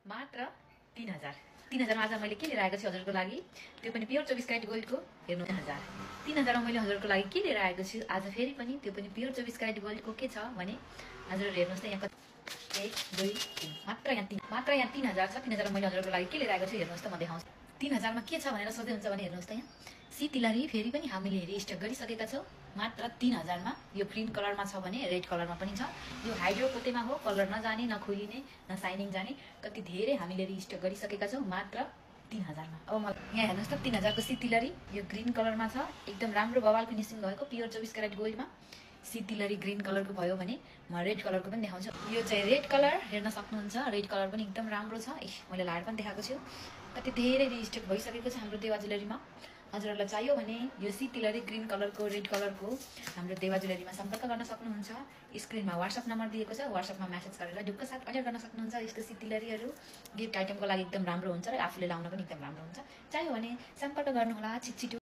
मात्र 3000। 3000 मा आज मैले के लिएर आएको छु हजुरको लागि, त्यो पनि प्योर 24 क्यारेट गोल्डको। हेर्नु 3000। 3000 मा मैले हजुरको लागि के लिएर आएको छु आज, फेरि पनि त्यो पनि प्योर 24 क्यारेट गोल्डको। के छ भने हजुरहरु हेर्नुस् त, यहाँ 1 2 3 मात्र यहाँ 3000 छ। 3000 मा मैले हजुरको लागि के लिएर आएको छु हेर्नुस् त, म देखाउँछु। 3000 मा के छ भनेर सोध्दै हुन्छ भने हेर्नुस् त, यहाँ सीतिलरी फेरि पनि हामीले रिस्टक गरिसकेका छौं। मात्र 3000 मा यो ग्रीन कलरमा छ भने रेड कलरमा पनि छ। यो हाइड्रो कोटेमा हो, कलर नजाने, नखोलिने, न साइनिङ जाने, कति धेरै हामीले रिस्टक गरिसकेका छौं मात्र 3000 मा। अब मलाई यहाँ हेर्नुस् त, 3000 को सीतिलरी यो ग्रीन कलरमा छ, एकदम राम्रो बवाल फिनिशिङ भएको प्योर 24 क्यारेट गोल्डमा। सीतिलरी ग्रीन कलरको भयो भने म रेड कलरको पनि देखाउँछु। यो चाहिँ रेड कलर हेर्न सक्नुहुन्छ, रेड कलर पनि एकदम राम्रो छ। मैले लाएर पनि देखाएको छु, कति धेरै रिस्टक भइसकेको छ हाम्रो देवा ज्वेलरीमा। हजुरहरुलाई चाहियो भने यो सीतिलरी ग्रीन कलरको, रेड कलरको हाम्रो देवा ज्वेलरीमा सम्पर्क गर्न सक्नुहुन्छ। स्क्रिनमा WhatsApp नम्बर दिएको छ, WhatsAppमा मेसेज गरेर ढुक्क साथ अर्डर गर्न सक्नुहुन्छ। यस्तो सीतिलरीहरु गिफ्ट आइटमको लागि एकदम राम्रो हुन्छ र आफूले लाउन पनि एकदम राम्रो हुन्छ। चाहियो भने सम्पर्क गर्नुहोला छिटछिटो।